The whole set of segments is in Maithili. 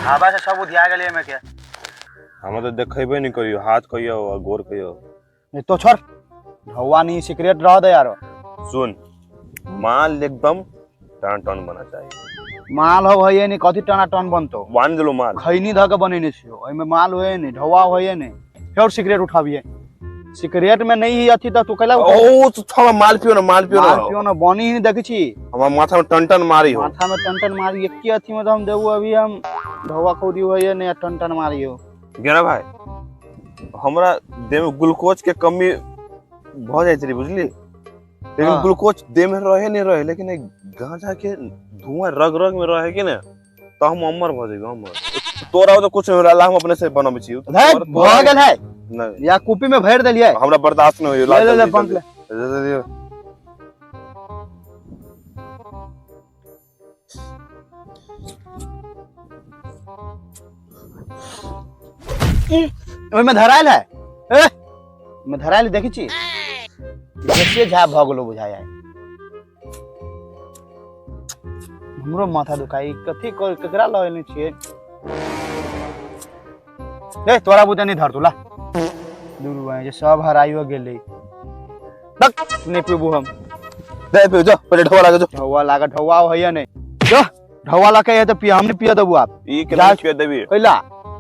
हवा से सब उधिया गेलै एहिमे के। हमरा तऽ देखेबे नहि करियो, हाथ कहियो आ गोर कहियो। नहीं तो छोड़, ढौआ नहीं, सिगरेट रह दे यारो। सुन, माल एकदम टन टन बना चाहिए। माल हो भैया नहीं, कथी टना टन बनतो? बांध देलो माल। खैनी धऽ के बनेने छियो, ओहिमे माल होए नहीं, ढौआ होए नहीं। फेर सिगरेट उठाबिए, सिगरेट में नहीं ही अथी तऽ तू कैला ओ तो थोड़ा माल पियो ना, माल पियो ना। माल पियो ना, बनी ही नहीं देखै छी। हमार माथा में टन टन मारी हो। माथा में टन टन मारी, एक अथी में तो हम देबू अभी हम ढौआ खौदी होइए नहीं, टन टन मारी हो। गेना भाई, हमरा देह में ग्लूकोज के कमी भ जाइ छै, बुझली? लेकिन ग्लूकोज देह में रहे नहीं रहे, लेकिन एक गांजा के धुआं रग रग में रहे के ने तो हम अमर भ जेबै, अमर। तोरा तो कुछ नहीं होला, हम अपने से बनबै छी। है, भऽ गेल है। नहीं। या कूपी में भरि देलियै। हमरा बर्दाश्त नहीं होइए। ले, ले, ले, पंप ले। ले। ओहिमे धरायल है, ए ओहिमे धरायल देखै छी, बेसिए झाप भऽ गेलो बुझाय है। हमरो माथा दुखाई, कथी केकरा लऽ एने छियै? ए तोरा बुते नहीं धर तुला दूर जे सब हराइयो गेलै। तक नहीं पीबू हम। दे पियो, जो पहले ढोवा लागे जो। ढौआ लागे, ढौआ होइए नहीं, जो ढौआ लागे है तो पिया, हम नहीं पिया देबू आप। ई केना जा। पिया देबी? कैला?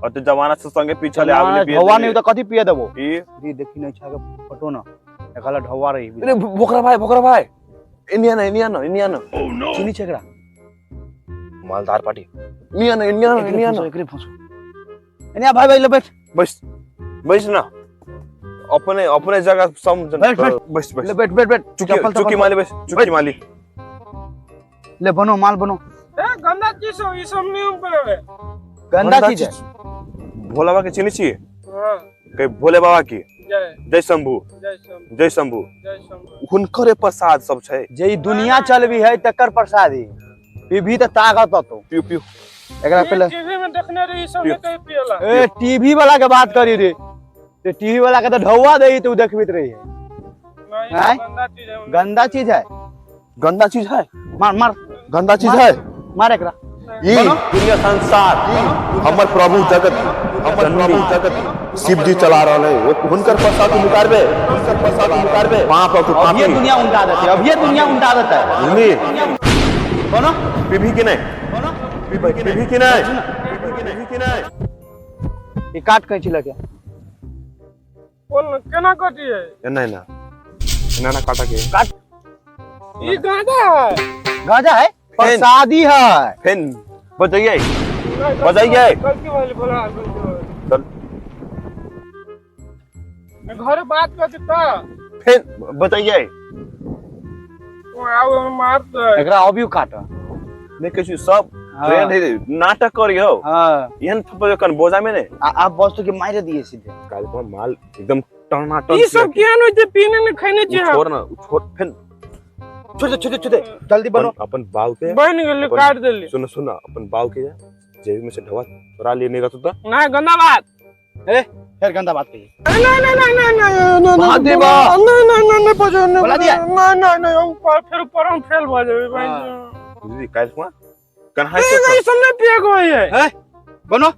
और तो जमाना से संगे पीछे ले आबले पिया। ढौआ नहीं तो कथी पिया देबू? ई ई देखी नहीं छा के फोटो ना एकला ढौआ रही। अरे भोकरा भाई, भोकरा भाई, इनिया ना, इनिया ना, इनिया ना। चिनी छै एकरा? मालदार पार्टी, इनिया ना, इनिया ना, इनिया ना। एकरे फंसो, एनिया भाई, भाई ले बैठ। बस बस ना, अपने अपने जगह समझ। बैठ, बैठ। बस बस। ले बैठ बैठ बैठ। चुकी चप्पल चुकी तप्पल। माली, बस चुकी माली। ले बनो माल बनो। ए गंदा चीज हो, ई सब नहीं बनावे। गंदा चीज है। भोला बाबा के चिन्है छी? हां। कहे भोले बाबा की जय। जय शंभू। जय शंभू। जय शंभू। जय शंभू। हुनकरे प्रसाद सब छै। जे ई दुनिया चलबी है तकर प्रसादी पीभी त ताकत अतो। पियो पियो। एकरा पहले टीवी में देखने रही, ई सब नहीं कहीं पियला। ए टीवी वाला के बात करी रे, ते टीवी वाला के त ढौआ देई त उ देखबित रही है। नहीं, आय? गंदा चीज है। गंदा चीज है। गंदा चीज है। मार मार। गंदा चीज मार। है। मार एकरा। ई दुनिया संसार हमर प्रभु जगत, हमर प्रभु जगत शिव जी चला रहल है, वो हुनकर प्रसाद तू निकारबे, हुनकर प्रसाद तू निकारबे, पाप तू अब ये पापी। दुनिया उल्टा देते, अब ये दुनिया उल्टा देता है। बुझली? बोलो। पीभी कि नहीं? बोलो। पीभी कि नहीं? पीभी कि नहीं? ई काट कैची लगे। बोल ना, केना कटी है? एना एना एना ना काटा के। काट। ई गांजा है। गांजा है, प्रसादी है। फेन बजाइए। नहीं, बजाइए। गलती भइल, बोला गलती भइल। चल। मैं घरे बात करती त फेन बजाइए। वो आओ मार दे। एकरा अभी काट। नहीं किछु सब हाँ। ट्रेंड है, नाटक करियो। हां। एहन थप्पड़ कन बोझा में ने। आप बस तो के मार दिए सीधे। काल को माल एकदम टनाटन। ई सब किया नहीं ते पीने ने खैने छी। छोड़ ना, छोड़ फेन। छोड़ दे, छोड़ दे, छोड़ दे, जल्दी बनो। अपन बाव के बन गेल, काट देली। सुन सुन, अपन बाव के जेबी में से ढवा चोरा लिए नहीं रहतो त। ना गंदा बात। ए फिर गंदा बात कही। नहीं नहीं नहीं नहीं नहीं नहीं भाग दे बा। नहीं नहीं नहीं नहीं बजो नहीं बोला दिया? नहीं नहीं नहीं ऊपर फिर ऊपर हम फेल भ जेबै भाई। दीदी काल को कन्हाई नहीं तो नहीं सब नहीं पिए को है। ए बनो।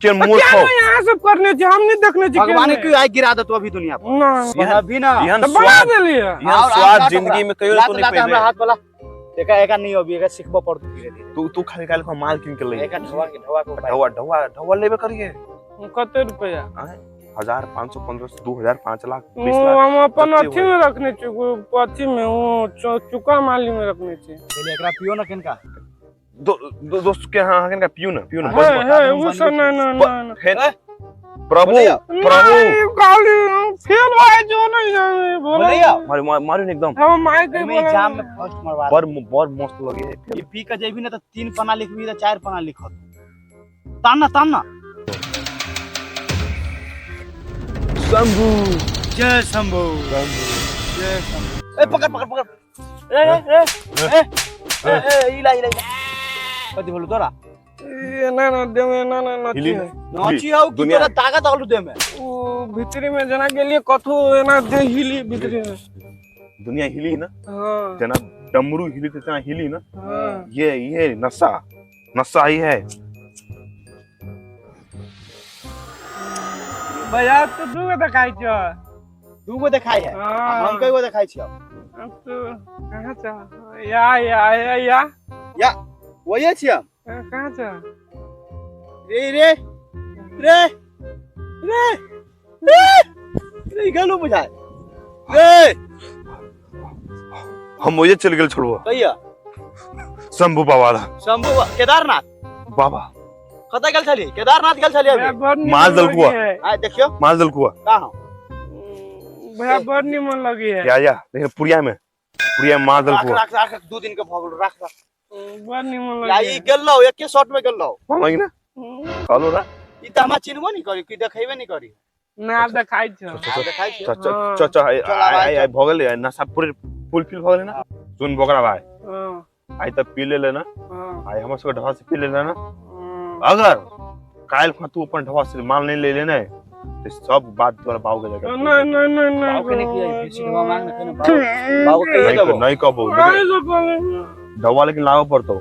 के मोर क्या खाओ। नहीं यहाँ सब करने छी, हम नहीं देखने छी। भगवान क्यों आइ गिरा दे तू अभी दुनिया पर? ना एहन अभी ना। एहन तो बना स्वाद देलिए। एहन और स्वाद लात जिंदगी ओकरा। में कहियो लात तो नहीं लात हमरा पेबे। हाथ वाला एका एका नहीं अभी एका सिखबो पड़तो धीरे धीरे। तू तू खाली काल को माल किन के ले। एका ढवा के ढवा के उपाय। ढवा ढवा ढवा लेबे करिए। कते रुपया? 1000 500 1500 2000 5 लाख 20 वो लाख हम अपन जते अथी होय। में रखने छी, वो अथी में वो चुका माली में रखने छी। पहले एकरा पियो ना किनका। दो दो दोस्त के हां किनका पियो ना, पियो ना। हे बस हे वो सब ना ना ना ना। फेन प्रभु बोलिए। प्रभु नहीं, गाली फेल भाई जो नहीं जाने बोला। बोलिए। मारू मारू एकदम। हम माइक के एमे बोला। एग्जाम में फर्स्ट मरवा। बड़ बड़ मस्त लगे। ये पी के जेबी ना त 3 पन्ना लिखबी त 4 पन्ना लिखत। तान ना, तान ना। शंभू। जय शंभू, जय शंभू। ए पकड़ पकड़ पकड़। ए ए ए ए ए ए इला इला इला। कथी बोलू तोरा? ए ना ना देमे ना ना ना। हिली। नाची हौ कि दुनिया- तोरा ताकत आलू दे में? ओ भीतरी में जना गेलिए कथो एना दे हिली भीतरी में। दुनिया हिली ना। हां। जना डमरू हिली त तना हिली ना। हां। ये नशा नशा ही है। भैया तो दू गो देखाइ छौ। दू गो देखाइ है। हाँ। हम कई गो देखाइ छियौ? अब तो कहाँ छौ? या या या या। या वही छियौ। कहाँ छौ? रे रे रे रे रे रे, गेलू बुझाय रे। हम ओजे चल गेल छोड़बो। कहिया? शंभू बाबा ला। शंभू केदारनाथ बाबा। कतऽ गेल छली? केदारनाथ गेल छली अभी? भैया, बड़ निमन माल दलकुआ। लगी है। आय देखियौ। माल दलकुआ। कहाँ? भैया बड़ निमन लगी है। या या, लेकिन पुरिया में, पुरिया में माल राख दलकुआ। राख राख, 2 दिन के भऽ गेलो, राख राख। बड़ निमन या लगी ई है। गेलौ, एके शॉट में गेलौ। मांगी ना? कहलो ना? ई त हमरा चिन्हबो नहीं करी, कि देखेबे नहीं करी। ना आब देखाइ छौ। आब देखाइ छियौ। च च च, चल, आब आइ आइ भऽ गेलै, नशा पूरे फुलफिल भऽ गेलै ना। सुन बोकरा भाई, हाँ, आइ तऽ पी लेले ना, हाँ, आइ हमर सबके ढवा से पी लेले ना। हाँ। अगर काल्हि खा तू अपन ढवा से माल नहीं ले लेने तो सब बात तोरा बाबू के जाके नहीं नहीं नहीं नहीं। बाबू के नहीं किया, बेसी ढवा मांग ना, बाबू बाबू कहिए नहीं देबो। नहीं कहबो, नहीं तो बोले। ढवा लेकिन लाबऽ पड़तौ।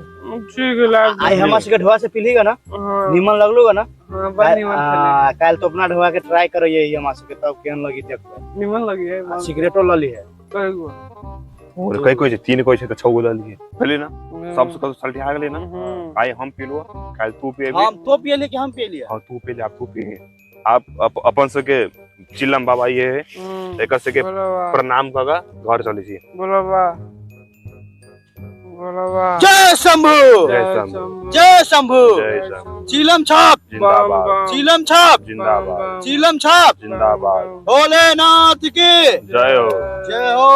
ठीक है, लाग आइ हमरा सबके ढवा से पीली गा ना, हाँ, निमन लगलो गा ना। हाँ, बड़ निमन छलै। काल्हि तो अपना ढवा के ट्राई करैये हमरा सबके, तब केहन लगी देखबै। निमन लगी है। आ सिगरेटो लऽ ली है। कई गो? और कई कोई छै, 3 कोई छै तऽ 6 गो लऽ लिहे। पीली ना, सब से कतौ सलटिया गेलै ना। हम्म। आइ हम पीलुआ, काल्हि तू पिएबी। हम तो पियली कि हम पियली? हाँ तू पी ले, आप तू पी। आप अपन सबके चिल्लम बाबा ये है, हम्म। एकर सबके बोलो बा। प्रणाम कऽ के घर चलै छी। बोलो बा, बोलो बा। जय शंभू, जय शंभू। जय शंभू। जय शंभू। चिलम छाप, जिंदाबाद। चिलम छाप, जिंदाबाद। चिलम छाप, जिंदाबाद। भोलेनाथ की जय हो। जय हो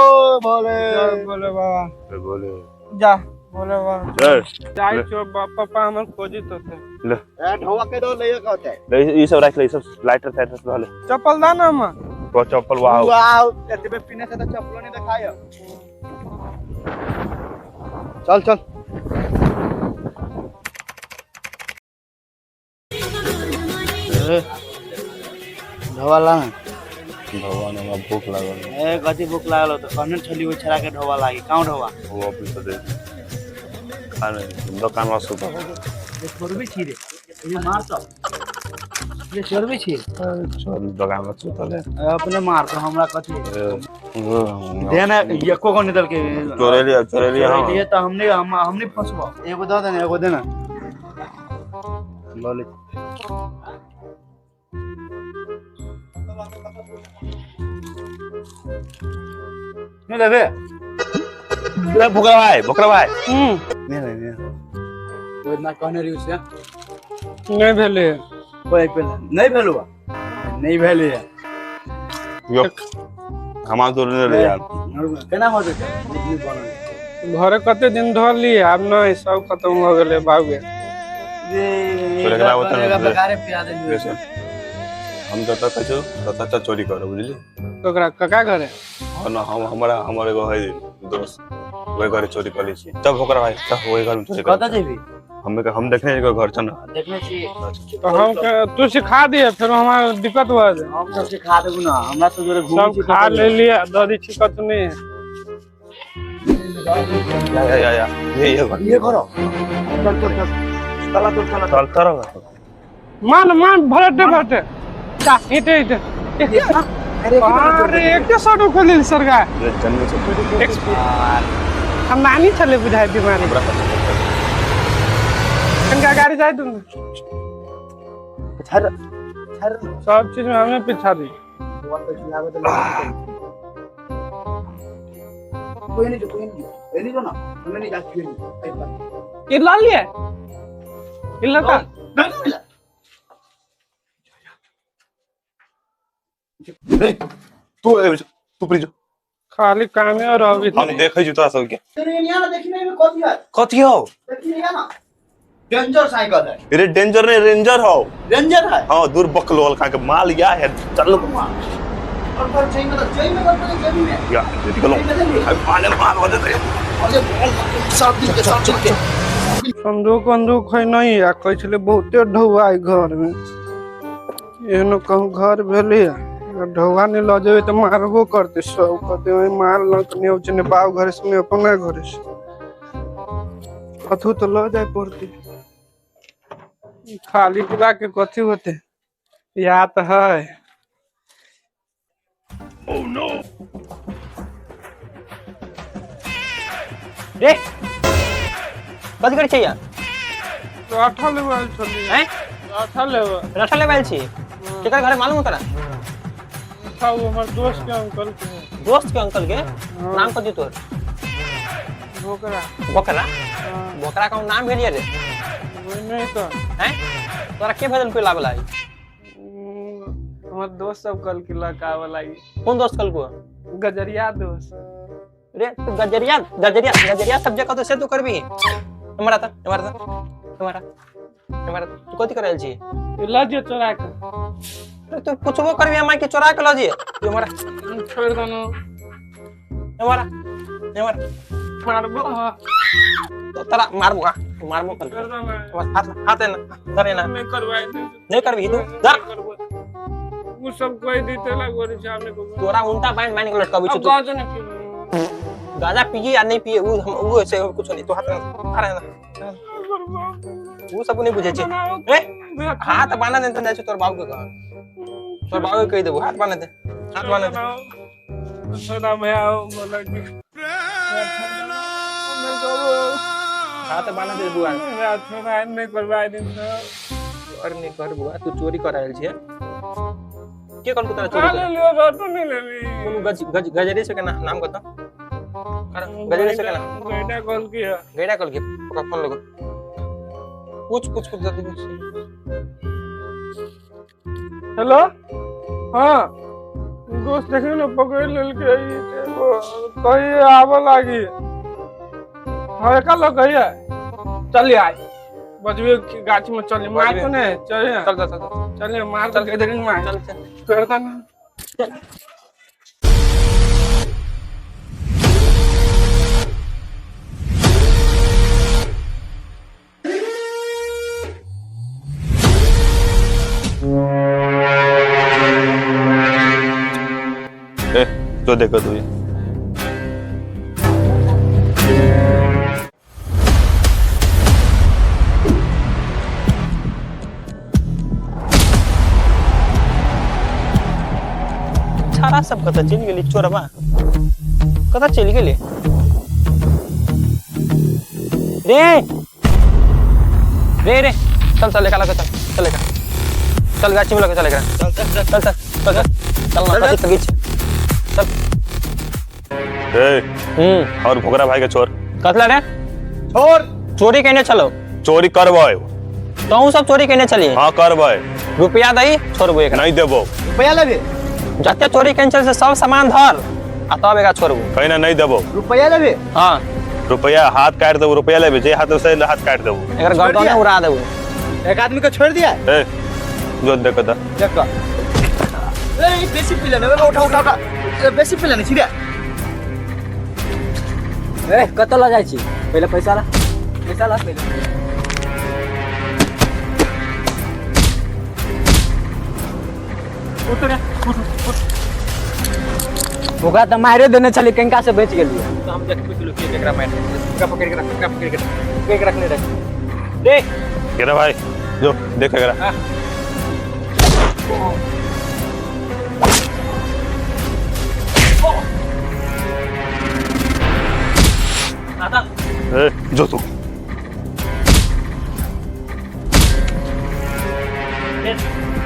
भोले। जय बोले बाबा। जय भोले। जा बोले बाबा। जय। जाइ छौ पापा हमर खोजित होते। ए ढोवा के दो लइयो के होते। ले, ई सब राख ले, ई सब लाइटर फाइटर सब ले। चप्पल दा ना हम। तो चप्पल वाओ। वाओ, एतबे पीने से तो चप्पलो नहीं देखायो। चल चल। ढोवा ला ना। भगवान हमरा भूख लागल। ए कथी भूख लागल हो? तो कहने छली ओइ छड़ा के ढोवा लागी। काऊ ढोवा? वो ऑफिस से दे। खाने दुकान वाला सुता। ये छोड़बे छी रे, ये मार तो, ये छोड़बे छी। चल दुकान वाला सुता ले। ए, अपने मार तो हमरा कथी देना, एको को निकल के चोरे लिया, चोरे लिया। चोरे लिए तो हमने हम हमने फंसवा। एगो दे देना, एगो देना ल ले। नहीं लेबे? ले बोकरा भाई, बोकरा भाई। हम्म। नहीं नहीं नहीं, तो इतना कहने रही उसे। नहीं भेले। कोई पहले नहीं भेलु बा, नहीं भेले। यो हमार तो नहीं ले यार। केना हो जेतै? नहीं बनल। घरे कते दिन धर लिए, आब नहीं, सब खत्म हो गेलै बाबू। रे चोरी करा होता है। बेकारे पिया देली। वैसे हम जतऽ कहै छौ ततऽ तक चोरी करब, बुझली? तो ओकरा कका घरे? हाँ ना, हम हमरा हमर एगो है दोस्त, ओहि घरे चोरी कर लै छी। तब ओकरा भाई, तब ओहि घर में चोरी कतऽ कर। जेबी? हम हम देखने एगो घर छ ना। देखने छी। तो हम तू सिखा दिए, फिर हमारा दिक्कत हो जाए। हम सब सिखा देबू ना, हमरा तो जोरे घूम सब खा ले लिए, दऽ दी छी कतौ नहीं। या या या या, ये घर। ये करो, चल चल चल, चला चल चला। चल चल। मान मान भरटे भरटे जा, ईटे ईटे। अरे अरे एक शॉट खोल सरकार। ये जन्म से हम नानी छले बुझाय बीमारी। कनका गाड़ी जाय तुम। छर छर। सब चीज में हमें पीछा दी। कोई नहीं जो, कोई नहीं, नहीं जो ना, हमें नहीं जाती नहीं। ये ला लिए, ये लता। ए, तू ए, तू प्लीज। खाली कामे और अभी हम देखै छी तोरा सबके। देखने में कथी है? कथी हौ? देखने ना, डेंजर साइकिल है। अरे डेंजर नहीं, रेंजर हौ। रेंजर है। हाँ, दूर बकलोल खा के माल या है, चल। और पर चाहिए मतलब चाहिए मतलब चाहिए में। या निकलो, अरे माल माल हो जाते। अरे सब दिन के, सब दिन के। संदूक वंदूक है नहीं, आ कहै छलै बहुते ढौआ है घर में। एहनो कहूँ घर भेलै, ढौआ नहीं लऽ जेबै तऽ मारबो करतै सब। कहतै ओहि माल लऽ कऽ नहि अबै छै, नहि बाप घरे से नहि अपना घरे से, कथू तऽ लऽ जाय पड़तै। खाली डिब्बा के कथी होतै? या तऽ है। रे कथी करै छै यार? राठा लेबे आयल छलियै। हैं? राठा लेबे। रठा लेबे आयल छी? केकर घरे मालूम है तोरा? था वो हमर दोस्त के अंकल के। दोस्त के अंकल के? नाम कथी तोर? बोकरा। बोकरा? हाँ। बोकरा का नाम भेलिए रे? वही नहीं तो। हैं, तोरा के भेजल कोई लाबे लाई? हमर दोस्त सब कल के लऽ के आबे लागी। कौन दोस्त कल को? गजरिया दोस्त। रे तू गजरिया गजरिया गजरिया सब जगह तो से तू करबी। हमरा त हमरा त हमरा हमरा तू कथी करल छी? लऽ जो चोरा के। रे तू पूछबो करबी हमरा के चोरा के लऽ जे तू हमरा? छोड़ दनो। हमरा हमरा मारबो। हाँ। तो तोरा मारबो, हाँ, मारबो कल। छोड़ दो ना। बस हाथ हाथ है ना, धरे ना। नहीं करवाए। नहीं करबी तू, धर। वो सब कोई देते ला गोरी सामने को। तोरा उल्टा बांध बांध के लटकाबी अब छु तू। गाजा नहीं पीबो। गांजा पिए या नहीं पिए वो हम वो ऐसे कुछ नहीं। तू हाथ अरे ना, वो सब नहीं बुझे छे। ए हाथ बांधा दे त जाइ तोर बाबू के कह, तोर बाबू के कहि देबो। हाथ बांधा दे, हाथ बांधा दे। छोड़ा भैया, बोला कि हाथ बांधा दे बुआ। छोड़ा नहीं करवाए दिन तो। और नहीं कर बुआ, तू चोरी कर आयल छे। के कहलको तोरा चोरी का कर? ले लियो, रोटो नहीं ले ली। कोनो गज गज गजरे से के नाम कत कर, गजरे से के नाम? गैडा कॉल किया। गैडा कल के ओकरा फोन लगो। पूछ पूछ पूछ जल्दी पूछ। हेलो, हाँ दोस्त, देखियो ना पकड़ लेलकै ई एगो कही आबऽ लागी। हाँ, एका लग गई है। चलिए आए बजबे गाछ में, चलिए मार तो नहीं, चलिए। चल चल चल। चलिए, मार तो कह देंगे मार। चल चल। करता ना। ए जो देखो तू ये। छाड़ा सब कतऽ चलि गेलै? चोरबा कतऽ चलि गेलै रे? रे रे, चल चल, एकरा लऽ के चल, चल एकरा, चल गाछी में लऽ के चल एकरा। चल चल चल। चल चल चल चल चल ना, कथी तगी छै, चल। ए हम्म और भोकरा भाई के छोड़। कथला रे? छोड़। चोरी केने छलो? चोरी करबै। तोहू सब चोरी केने छलियै? हाँ, करबै। रुपया दही, छोड़बो एकरा। नहीं देबो। रुपया लेबे? जते चोरी केने छल से सब सामान धर आ तब एकरा छोड़बो। कहीं ना, नहीं देबो। रुपया लेबे? हाँ। रुपया हाथ काट देबो। रुपया लेबे, जे हाथ से हाथ काट देबो। एकर गर्दन दिया? उड़ा देबो। एक आदमी के छोड़ दिया। ए जो देखो ता। देख, ए बेसी पी लेने, उठा उठा उठा। ए, बेसी पी लेने छिरे। ए कतऽ लऽ जाइ छी? पहिले पैसा ला, पैसा ला पहिले। ओकरा तऽ मारे देने छलियै, कनिका से बचि गेलियै। तो हम देख पूछ लो कि एकरा मार दे। एकरा पकड़ के रख, एकरा पकड़ के रख, पकड़ के रखने रख रे। गेरा भाई, जो देख एकरा। हाँ। आता। ए जो तू।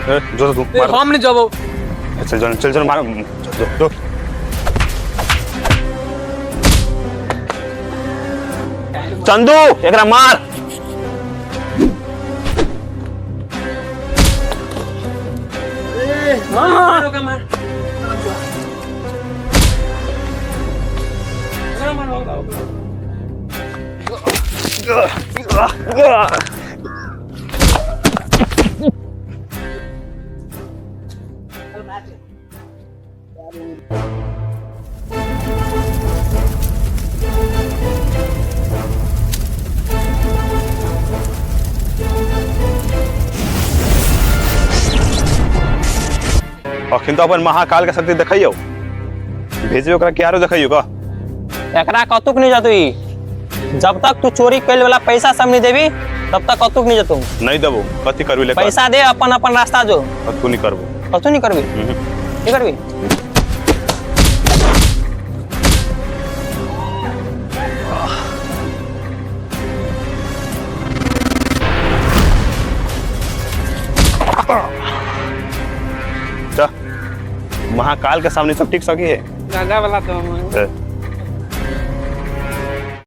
ए जो तू मार। हम नहीं जबो। चल चल चल चल, मार, जो जो। चंदू, एकरा मार। मार मार। अखन तो अपन महाकाल के शक्ति देखैयौ, भेजबे ओकरा के आरो देखैयौ का। एकरा कतुक नहीं जतु ई। जब तक तू चोरी कैल वाला पैसा सब नहीं देबी तब तक कतुक नहीं जतु। नहीं देबो, कथी करबी ले कर। पैसा दे, अपन अपन रास्ता जो। कथू नहीं करबो। कतु नहीं करबी? हम्म। की करबी? चल, महाकाल के सामने सब ठीक सकी है। दादा वाला दम है।